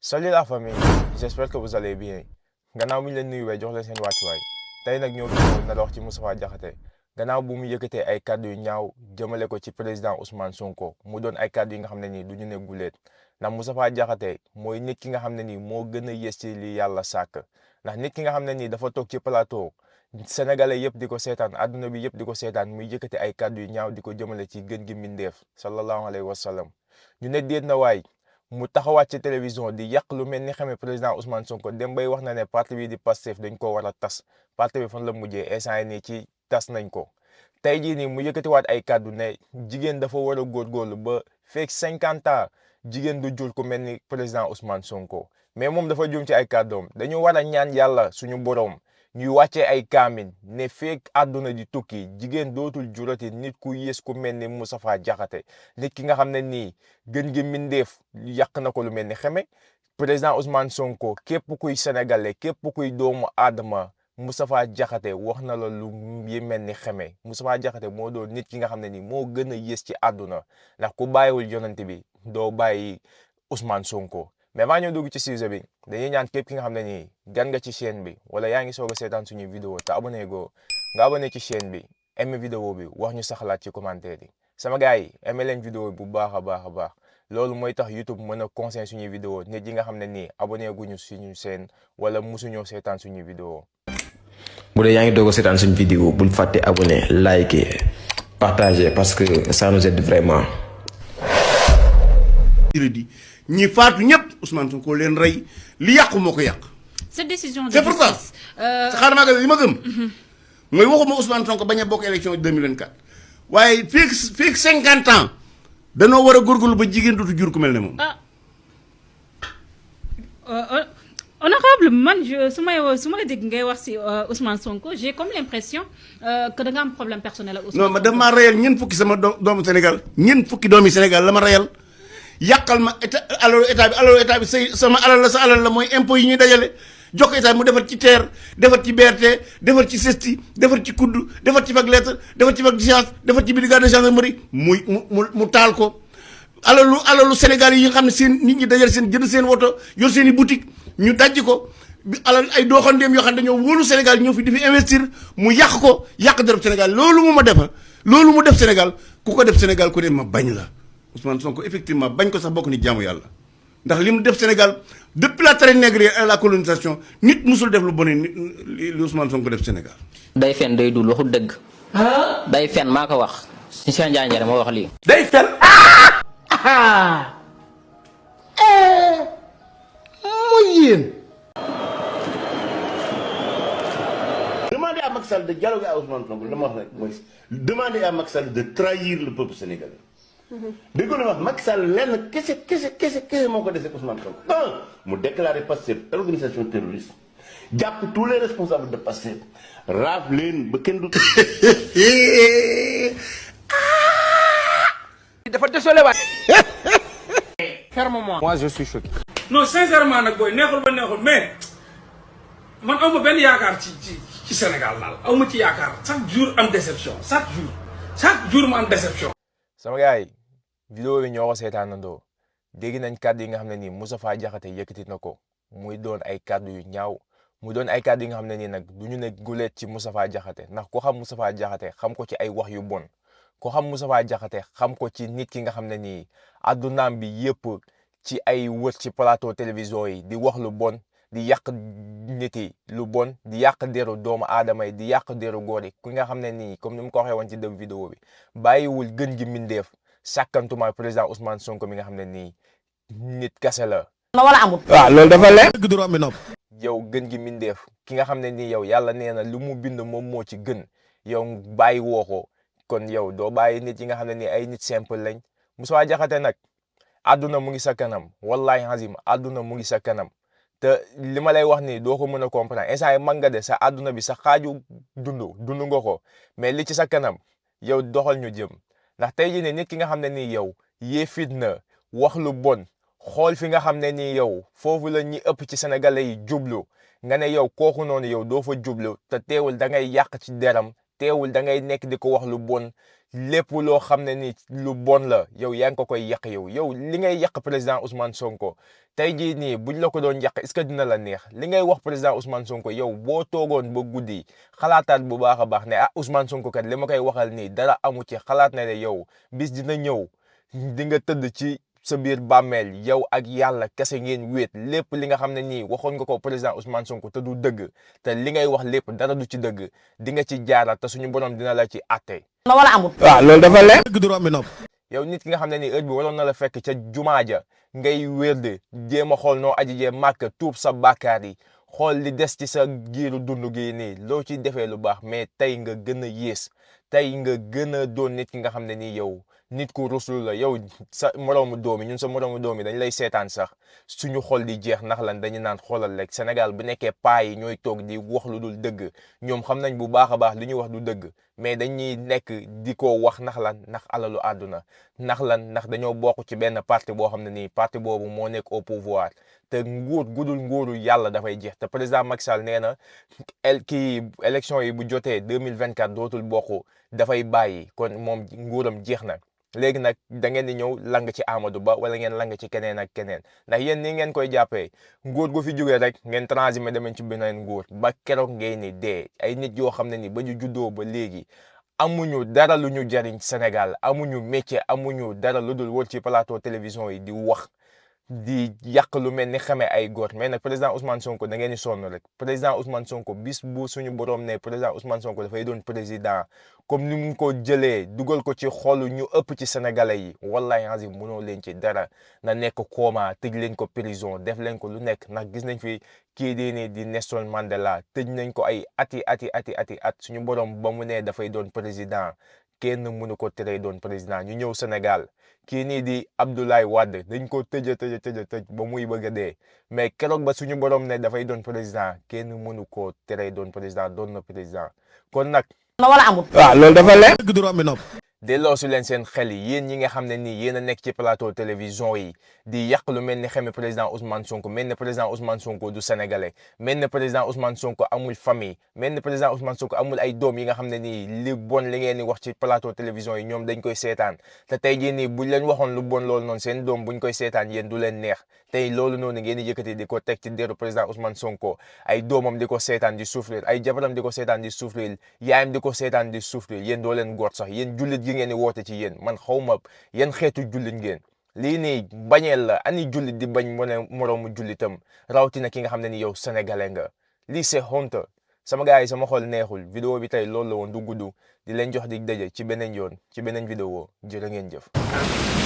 Salut la famille, j'espère que vous allez bien. Gannaaw mi ñu leen nuyuwee jox leen seen wàccuwaay tey nag ñoo gis na wax ci Moustapha Diakhaté gannaaw bu mu yëkkatee ay kàddu yu ñaaw jëmale ko ci président Ousmane Sonko mu doon ay kàddu yi nga xam ne nii du ñu ne guleet ndax Moustapha Diakhaté mooy nit ki nga xam ne nii moo gën a yées ci li yàlla sàkk ndax nit ki nga xam ne nii dafa toog ci plateau sénégalais yëpp di ko seetaan adduna bi yëpp di ko seetaan muy yëkkate ay kàddu yu ñaaw di ko jëmale ci gën gi mbindeef sallallahu alayhi wa sallam ñu ne déet na waay mu taxawaat ci télévision di yàq lu mel ni xamee président Ousmane Sonko dem bay wax na ne parti bi di Pastef dañ ko war a tas parti bi fan la mujjee instant yi nii ci tas nañ ko tey jii nii mu yëkkatiwaat ay kàddu ne jigéen dafa war a góorgóorlu ba fekk 50 ans jigéen du jur ku mel ni président Ousmane Sonko mais moom dafa juum ci ay kàddoom dañu war a ñaan yàlla suñu boroom ñuy wàccee ay kaamin ne fekk àdduna di tukki jigéen dootul jurati nit ku yées ku mel ni Moustapha Diakhaté nit ki nga xam ne nii gën gi mindeef yàq na ko lu mel ni xeme président Ousmane Sonko képp kuy sénégalais képp kuy doomu aadama Moustapha Diakhaté wax na la lu yi mel ni xeme Moustapha Diakhaté moo doon nit ki nga xam ne nii moo gën a yées ci àdduna ndax ku bàyyiwul yonante bi doo bàyyi Ousmane Sonko mais maa ñëw dugg ci sujet bi dañuy ñaan képp ki nga xam ne nii gan nga ci chaîne bi wala yaa ngi soog a seetaan suñuy vidéo te abonné go nga abonné ci chaîne bi aimé vidéo bi wax ñu sa xalaat ci commentaire yi sama gars yi aimé leen vidéo bi bu baax a baax loolu mooy tax YouTube mën a conseiller suñuy vidéo nit yi nga xam ne nii abonné guñu suñu chaîne wala musuñoo seetaan suñuy vidéo. bu dee yaa ngi doog a seetaan suñu vidéo bul fàtte abonné liker partager parce que ça nous aide vraiment. ñi faatu ñëpp Ousmane Sonko leen rey li yàqu moo ko yàq. cette décision de c'est pour ça xaaral maa li ma gëm. mooy waxuma Ousmane Sonko bañ a bokk élection 2024. waaye fii 50 ans danoo war a góorgóorlu ba jigéen dootu jur ku mel ne moom. honorable man su ma la dégg ngay wax si Ousmane Sonko j'ai comme l'impression que da nga am problème personnel ak Ousmane Sonko. non ma daf maa reyal ñeent fukki sama doomu Sénégal ñeent fukki doomi Sénégal la ma reyal. yàqal ma état bi sama alal la sa alal la mooy impôt yi ñuy dajale jox ko état bi mu defar ci TER defar ci BRT defar ci CESTI defar ci kudd defar ci fag lettre defar ci fag science defar ci brigade de gendarmerie mu taal ko alalu Sénégal yi nga xam ne seen nit ñi dajale seen jënd seen woto yor seen i boutique ñu dajji ko alal ay dooxandeem yoo xam ne dañoo wóolu Sénégal ñëw fi di fi investir mu yàq ko yàq dërëb Sénégal loolu mu ma defa loolu mu def Sénégal ku ko def Sénégal ku ne ma bañ la Ousmane Sonko effectivement bañ ko sax bokk ni jaamu yàlla ndax li mu def Sénégal depuis la traite négrière à la colonisation nit musul def lu bon li Ousmane Sonko def Sénégal. day fen day dul waxul dëgg. day fen maa ko wax si Cheikh Ndiaye Ndiaye moo wax lii. day fen. mooy yéen. Demandez à Macky Sall de dialoguer à Ousmane Sonko dama wax rek mooy demandez à Macky Sall de trahir le peuple sénégalais. dégg nga wax Macky Sall lenn kese moo ko dese Ousmane Sonko. mu déclaré Pastef organisation terroriste jàpp tous les responsables de Pastef raaf leen ba kenn du. dafa désolé waay. Ferme-moi. Moi je suis choqué. non sincèrement nag booy neexul ba neexul mais man aw ma benn yaakaar ci Sénégal daal aw ma ci yaakaar chaque jour am déception chaque jour mu am déception. sama gars yi vidéo bi ñoo ko seetaanandoo dégg nañ kàddu yi nga xam ne nii Moustapha Diakhaté yëkkati na ko muy doon ay kàddu yu ñaaw muy doon ay kàddu yi nga xam ne nii nag du ñu ne guleet ci Moustapha Diakhaté ndax ku xam Moustapha Diakhaté xam ko ci ay wax yu bon ku xam Moustapha Diakhaté xam ko ci nit ki nga xam ne nii addunaam bi yëpp ci ay wër ci plateau télévision yi di wax lu bon di yàq nit yi lu bon di yàq deru doomu aadama yi di yàq deru góor yi ku nga xam ne nii comme ni mu ko waxee woon ci dëb vidéo bi bàyyiwul gën gi mindeef sàkkantuma président Ousmane Sonko mi nga xam ne nii nit kase la. wala amul. waaw loolu dafa leer. yow gën gi mindeef ki nga xam ne nii yow yàlla nee na lu mu bind moom moo ci gën yow bàyyi woo ko kon yow doo bàyyi nit yi nga xam ne nii ay nit simple lañ Moustapha Diakhaté nag àdduna mu ngi sa kanam wallahi azim àdduna mu ngi sa kanam te li ma lay wax nii doo ko mën a comprendre instant yi mag nga de sa àdduna bi sa xaaju dund nga ko mais li ci sa kanam yow doxal ñu jëm ndax tey jii ne nit ki nga xam ne nii yow yee fitna wax lu bon xool fi nga xam ne nii yow foofu la ñi ëpp ci sénégalais yi jublu nga ne yow kooku noonu yow doo fa jublu te teewul da ngay yàq ci deram teewul da ngay nekk di ko wax lu bon lépp loo xam ne ni lu bon la yow yaa ngi ko koy yàq yow li ngay yàq président Ousmane Sonko tey jii nii buñ la ko doon yàq est-ce que dina la neex li ngay wax président Ousmane Sonko yow boo toogoon ba guddi xalaataat bu baax a baax ne Ousmane Sonko kat li ma koy waxal nii dara amu ci xalaat na ne yow bis dina ñëw di nga tëdd ci sa biir bàmmeel yow ak yàlla kese ngeen wéet lépp li nga xam ne nii waxoon nga ko président Ousmane Sonko te du dëgg te li ngay wax lépp dara du ci dëgg di nga ci jaaraat te suñu borom dina la ci àtte. wala amul. waaw loolu dafa leer. dëgg du rombi nopp. yow nit ki nga xam ne nii heure bi waroon na la fekk ca jumaa ja ngay wérde jéem a xool noo aji jee màkk tuub sa bàkkaar yi xool li des ci sa giiru dund gi nii loo ci defee lu baax mais tey nga gën a yées tey nga gën a doon nit ki nga xam ne nii yow nit ku ruslu la yow sa moroomu doom yi ñun sa moroomu doom yi dañ lay seetaan sax suñu xol di jeex ndax lan dañu naan xoolal rek Sénégal bu nekkee paa yi ñooy toog di wax lu dul dëgg ñoom xam nañ bu baax a baax li ñuy wax du dëgg mais dañuy nekk di ko wax ndax lan ndax alalu àdduna ndax lan ndax dañoo bokk ci benn parti boo xam ne nii parti boobu moo nekk au pouvoir te nguur gudul nguuru yàlla dafay jeex te président Macky Sall nee na élection yi bu jotee 2024 dootul bokk dafay bàyyi kon moom nguuram jeex na. léegi nag da ngeen di ñëw lang ci Amadou Ba wala ngeen lang ci keneen ak keneen ndax yéen ni ngeen koy jàppee nguur gu fi jógee rek ngeen transhumé demeen ci beneen nguur ba keroog ngeen ni dee ay nit yoo xam ne ni ba ñu juddoo ba léegi amuñu dara lu ñu jariñ Sénégal amuñu métier amuñu dara lu dul wër ci plateau télévision yi di wax di yàq lu mel ni xamee ay góor mais nag président Ousmane Sonko da ngeen di sonn rek président Ousmane Sonko bis bu suñu borom ne président Ousmane Sonko dafay doon président comme ni mu ko jëlee dugal ko ci xolu ñu ëpp ci sénégalais yi wallahi azim mënoo leen ci dara na nekk coma tëj leen ko prison def leen ko lu nekk ndax gis nañ fi kii di nii di Nelson Mandela tëj nañ ko ay ati suñu borom ba mu ne dafay doon président kenn mënu ko teree doon président ñu ñëw Sénégal kii nii di Abdoulaye Wade dañ ko tëj ba muy bëgg a dee mais keroog ba suñu borom ne dafay doon président kenn mënu ko teree doon président doon na président kon nag. wala amul. waaw loolu dafa leer. dëgg du rombi nopp. delloosu leen seen xel yi yéen ñi nga xam ne nii yéen a nekk ci plateau télévision yi di yàq lu mel ni xeme président Ousmane Sonko mel ne président Ousmane Sonko du sénégalais mel ne président Ousmane Sonko amul famille mel ne président Ousmane Sonko amul ay doom yi nga xam ne nii li bon li ngeen di wax ci plateau télévision yi ñoom dañ koy seetaan te tey jii nii buñ leen waxoon lu bon loolu noonu seen doom buñ koy seetaan yéen du leen neex tey loolu noonu ngeen di yëkkati di ko teg ci deru président Ousmane Sonko ay doomam di ko seetaan di souffrir ay jabaram di ko seetaan di souffrir yaayam di ko seetaan di souffrir yéen doo leen góor sax yéen jullit gi ngeen di woote ci yéen man xawma yan xeetu jullit ngeen lii nii bañeel la ani jullit di bañ moroomu jullitam rawatina ki nga xam ne ni yow sénégalais nga lii c'est honte sama gars yi sama xol neexul vidéo bi tey loolu la woon du gudd di leen jox dig daje ci beneen yoon ci beneen vidéo jërë ngeen jëf